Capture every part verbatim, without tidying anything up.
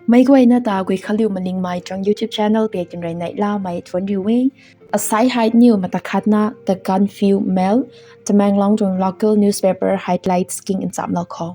Meic guayna ta Guikhanliu Malingmei tuang YouTube channel pei tinrui neihlamei thuanc riu e. Asai hei niw mata khatna The Gaanphiu Mail, Tamenglong tuang local newspaper highlights king nchamlou khou.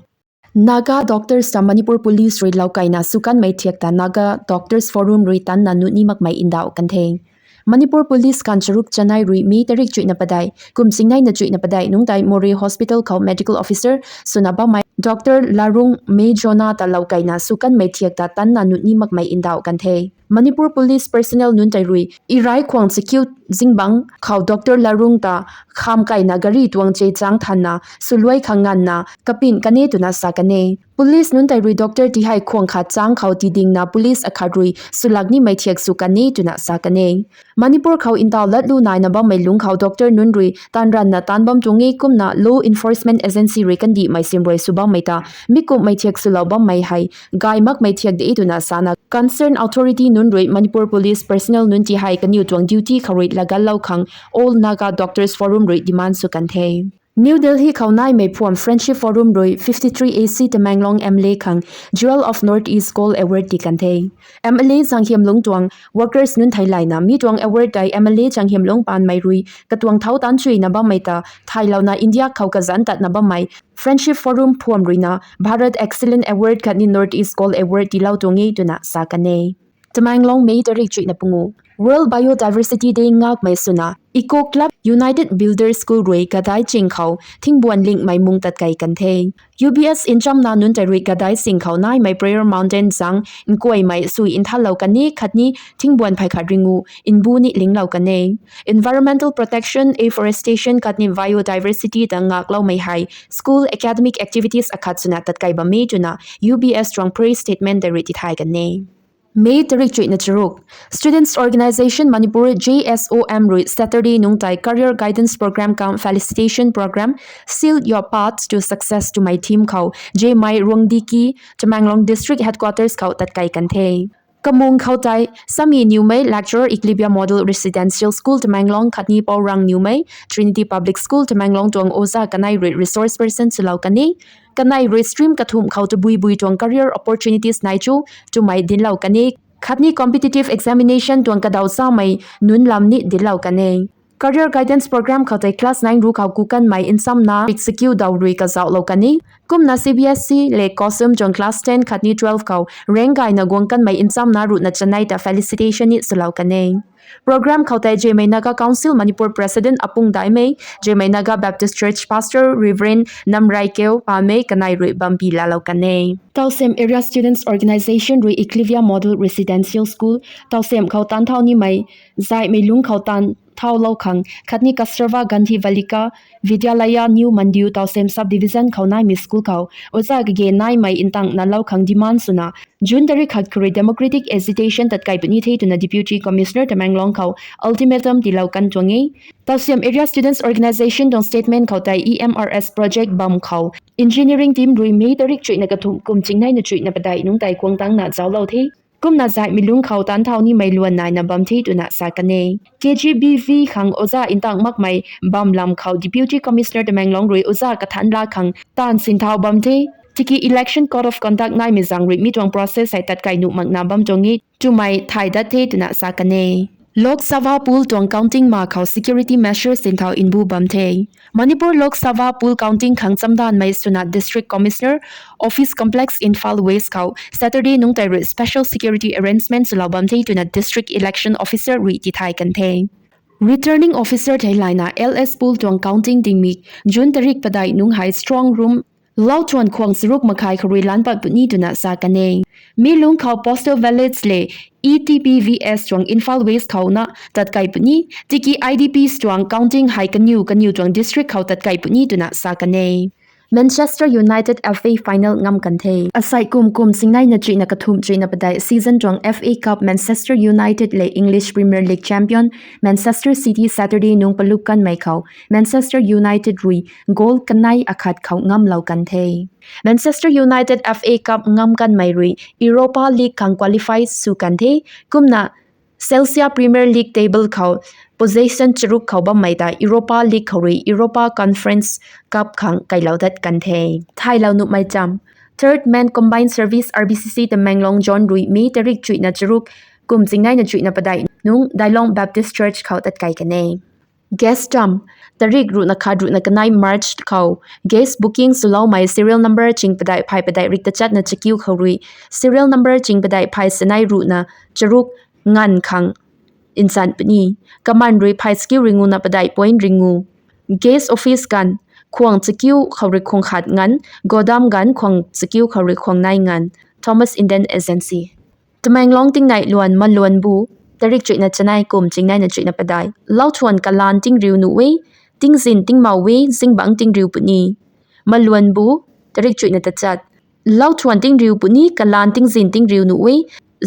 Naga doctors ta Manipur Police rui loukaina sw kanmei thiak ta Naga Doctors Forum rui tanna nuni makmei ndauh kan the. Manipur Police kan charuk chanei rui May tarik chuihna padeih, kum chingneina chuihna padeih nungc tei Moreh Hospital khou medical officer swna bammei Doctor Larung Mejona ta loukaina sw kanmei thiak ta tanna nuni makmei ndauh kan the. Manipur Police personnel nunc tei rui Iraikhwang Chakiu zingbangc khou Doctor Larung ta kham kaina gari tuang chei chang thanna swluai khang nganvna kapin kan e twna sa kan e. Police nunc tei rui doctor tihei khwang khat chang khou tidingna police akhat rui swlak nimei thiak sw kan e twna sa kan e. Manipur khou ntaw latlu naina bammei lungc khou doctor nunc rui taanv ranvna taanv bam tuang e kumna law enforcement agency rui kandihmei sim rui sw bammei ta mi kumhmei thiak swlou bammei hei gay makmei thiak de twna sana concerned authority nunc rui Manipur Police personnel nunc tihei kaniw tuang duty khou rui lagallou khang All Naga Doctors Forum rui demand sw kan the. New Delhi khou naimei phuam Friendship Forum rui fifty three A C Tamenglong M L A khang Jewel of North East Gold Award ti kan the. M L A Zanghiamlung tuang workers nunc theilayna mi tuang award tei M L A Zanghiamlung paanmei rui katuang thau taanchuina bammei ta thaylouna India khou kazanc tatna bammei Friendship Forum phuam ruina Bharat Excellent Award khatni North East Gold Award tiilou tuang e twna sa kan e. Tamenglong, May tarik chuihna pungu. World Biodiversity Day ngakmei swna Eco Club United Builders School rui Gadai ching khou thingbuan lingmei mung tatkei kan the. U B S nchamna nunc tei rui Gadai ching khou naimei Prayer Mountain zang nkuaymei sui nthanlou kan e khatni thingbuan phey khat ringu mbu ni linglou kan e. Environmental protection, afforestation khatni biodiversity ta ngakloumei hei school academic activities akhat swna tatkei bam e twna U B S tuang press statement tei rui tithay kan e. May tarik chuihna charuk. Students Organisation Manipur, J S O M rui Saturday nungc tei Career Guidance Programme cum Felicitation Programme, Seal Your Path to Success twmei theme khou Jemai Ruangdiki, Tamenglong District Headquarters khou tatkei kan the. Kamung khou tei Sami Niwmei, Lecturer, Eclavia Model Residential School Tamenglong khatni Paurang Niwmei, Trinity Public School Tamenglong tuang oja kanei rui resource person swlou kan e. Kanei rui stream kathumh khou tabui bui tuang career opportunities nai cho twmei dinclou kan e. Khatni competitive examination tuang kadaw chamei nunc lam ni dinclou kan e. Career Guidance Programme khou tei class nine ruc khou ku kanmei nchamna riksakiu daw rui kazauhlou kan e. Kumna C B S E le COSM tuang class ten khatni twelve khou rank gayna guang kanmei nchamna ruhna chanei ta felicitation ni swlou kan e. Programme khou tei Jemai Naga Council Manipur President Apung Daimei, Jemai Naga Baptist Church Pastor Reverend Namraikeu Pamei kanei rui bampi laalou kan e. Tawsem Area Students Organisation rui Eclavia Model Residential School Tawsem khou taanv thau nimei zaihmei lungc khou taanv thaulou khang khatni Kasturba Gandhi Balika Vidyalaya, New Mandiu, Tawsem Sub Division khou naimei school khou oja kage naimei ntangna lou khang demand swna June tarik khat khou rui democratic agitation tatkei puni the twna Deputy Commissioner Tamenglong khou ultimatum tiilou kan tuang e. Tawsem Area Students Organisation tuang statement khou tei E M R S project bam khou engineering team rui May tarik chuihna kathumh kum chingneina chuihna padeih nungc tei kuangtangna zauclou the. Kumna zaihmei lungc khou taanv thau nimei luan naina bam the twna sa kan e. K G B V khang oja ntang makmei bam lam khou Deputy Commissioner Tamenglong rui oja kathanc laa khang taanv sinthau bam the. Tiki election code of conduct naimei zaeng rui mi tuang process hei tatkei nuh makna bam tuang e twmei thay dat the twna sa kan e. Lok Sabha poll tuang counting ma khou security measures sinthau mbu bam the. Manipur Lok Sabha poll counting khang chamdanvmei swna District Commissioner Office Complex, Imphal West khou Saturday nungc tei rui special security arrangement swlou bam the twna District Election Officer rui tithay kan the. Returning Officer theilayna L S poll tuang counting tingmik June tarik padeih nungc hei strong room lau thuan khwang charuk makhai khou rui lan pat puni twna sa kan e. Mi lungc khou postal ballots le E T P V S tuang Imphal West khou na tatkei puni, tiki I D Ps tuang counting hei kaniw kaniw tuang district khou tatkei puni twna sa kan e. Manchester United F A final ngam kan the. Asei kum kum chingneina chuihna kathumh chuihna padeih season tuang F A Cup Manchester United le English Premier League champion Manchester City Saturday nungc palup kanmei khou Manchester United rui goal kanei akhat khou ngamlou kan the. Manchester United F A Cup ngam kanmei rui Europa League khang qualify sw kan the. Kumna Chelsea Premier League table khou position charuk khou bammei ta Europa League khou rui Europa Conference Cup khang kailou dat kan the. Thaylou nuhmei cham. Third Men Combined Service, R B C C Tamenglong Zone rui May tarik chuihna charuk, kum chingnaina chuihna padeih nung Dailong Baptist Church khou tatkai kan e. Guest tam, tarik ruhna khat ruhna kanei March khou guest booking swloumei serial number ching padeih phay padeih rik tachatna chakiu khou rui serial number ching padeih phay sanei ruhna charuk nganv khang nchan puni. Kaman rui phay chakiu ringu na padeih point ringu. Guest office ganv, khwang chakiu khou rui khwang khat nganv, godam ganv khwang chakiu khou rui khwang nei nganv. Thomas Indian Agency. Tamenglong tingnei luan maluan bu, tarik chuihna chanei kum chingnaina chuihna padeih. Lauthuan kalan tingriu nuh e, tingzin tingmau e, zingbangc tingriu puni. Maluan bu, tarik chuihna tachat. Lauthuan tingriu puni, kalan tingzin tingriu nuh e,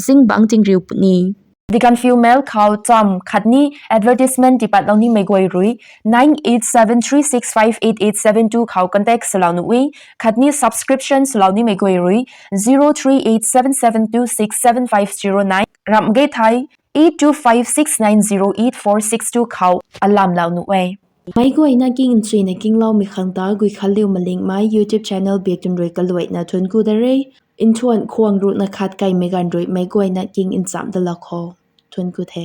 zingbangc tingriu puni. The Gaanphiu Mail khou cham khatni advertisement tipatlou nimei guay rui nine eight seven three six five eight eight seven two khou contact swlou nuh e, khatni subscription swlou nimei guay rui zero three eight seven seven two six seven five zero nine, ramh ge thei eight two five six nine zero eight four six two khou alamlou nuh e. Meic guayna king nchuina kingloumei khang ta Guikhanliu Malingmei YouTube channel biak tun rui kaluaina thuanc ku da re. Nthuan khwang ruhna khat kaimei ganv rui meic guayna king nchamh dalou khou thuanc ku the.